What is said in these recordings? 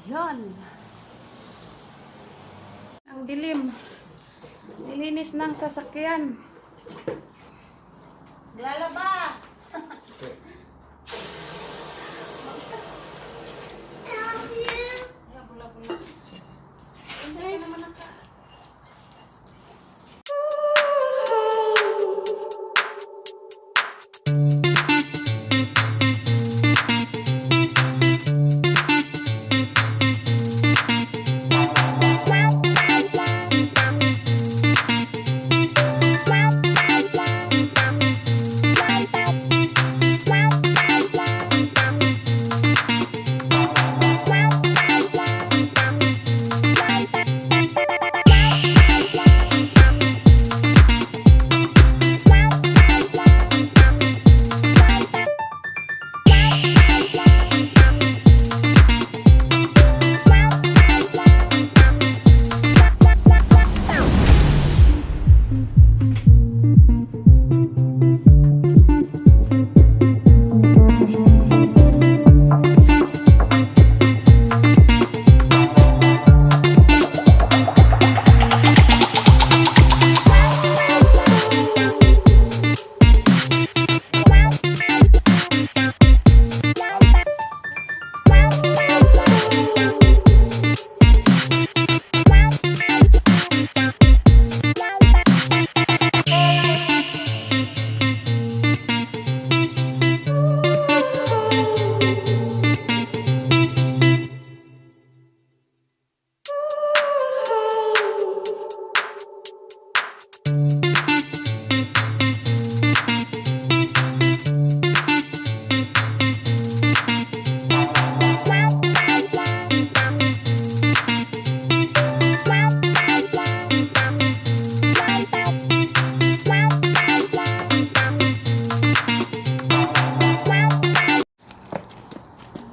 Yan. Ang dilim. Nilinis ng sasakyan. Lalaba! Help you. Ay, bula-bula. Hindi ka naman naka.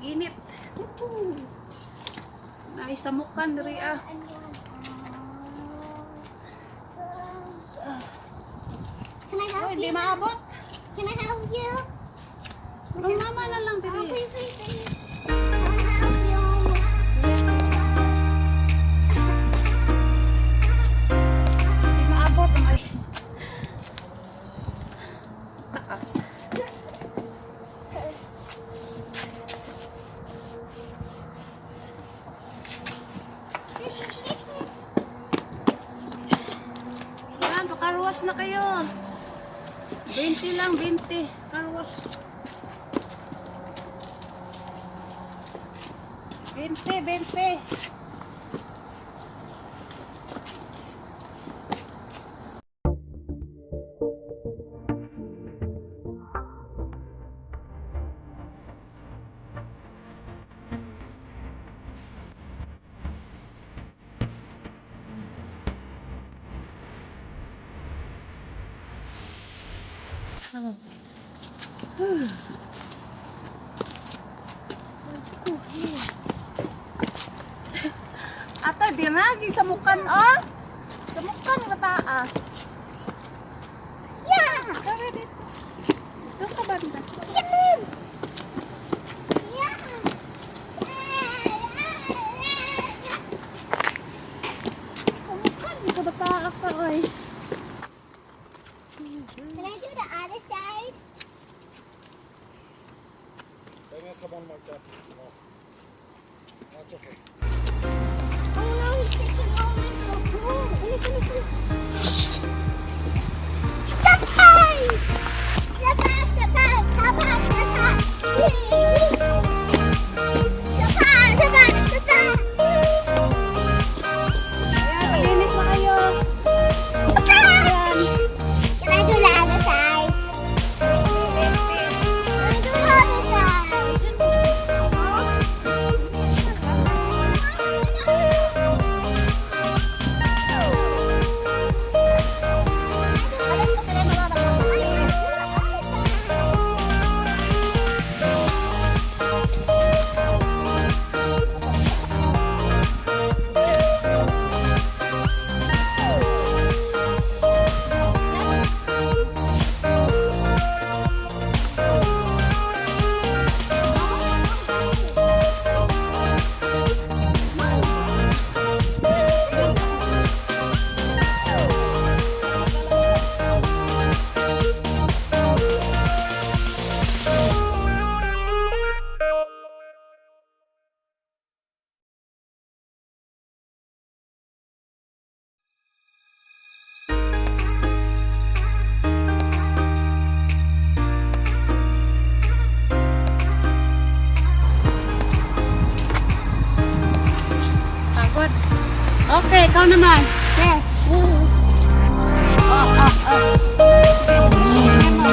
Init. Woohoo. Ay, samukan diri ah. Can I help Oy, hindi you? maabot. Can I help you? Ang mama na lang Oh, diri. please, please, please. Can I help you? Hindi maabot ang ay. Taas. Yan, pa-car wash na kayo. 20 lang, 20. Car wash. 20, 20. Ata, di na, samukan, oh. Samukan ka ta, ah. Yeah! Tara dito. Doon ka banda. Yeah! Yeah! Samukan ka bata ka, oy. Can I do the other side? Then someone like that. No. That's okay. Oh no, he's taking all my so cool. Bilis, bilis, bilis. Surprise! Surprise, surprise, surprise, surprise. Surprise, surprise, surprise. Ayan, malinis na kayo. Surprise! Ayan. Can I do the other side? Can I do the other side? Huh? Ikaw naman. Sige. Oh. Sige, tingnan mo.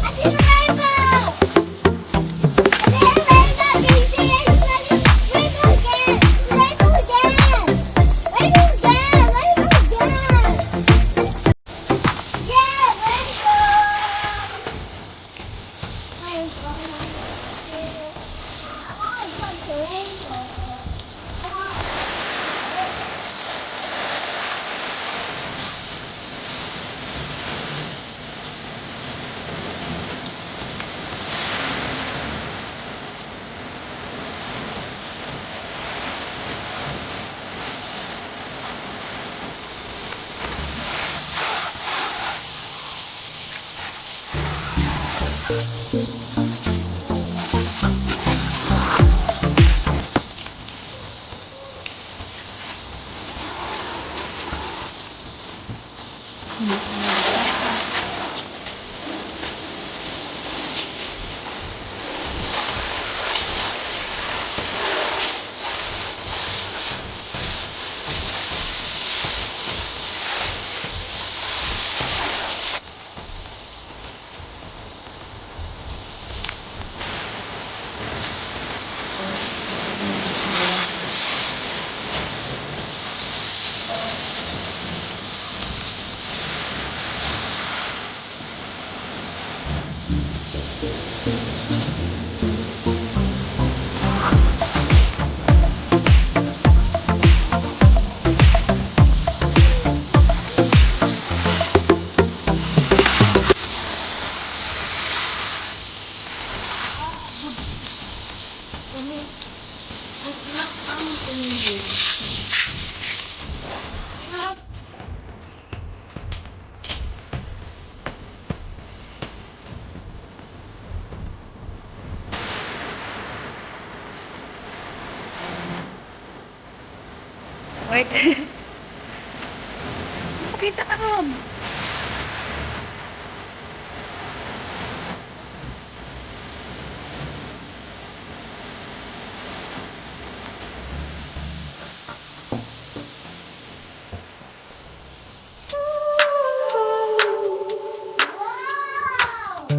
I see the rainbow! I see the rainbow! Can you see it? Rainbow again! Rainbow again! Rainbow again! Rainbow again! Yeah, rainbow! Rainbow. I want the rainbow. I want. Wait. Nakita ka ron. Wow!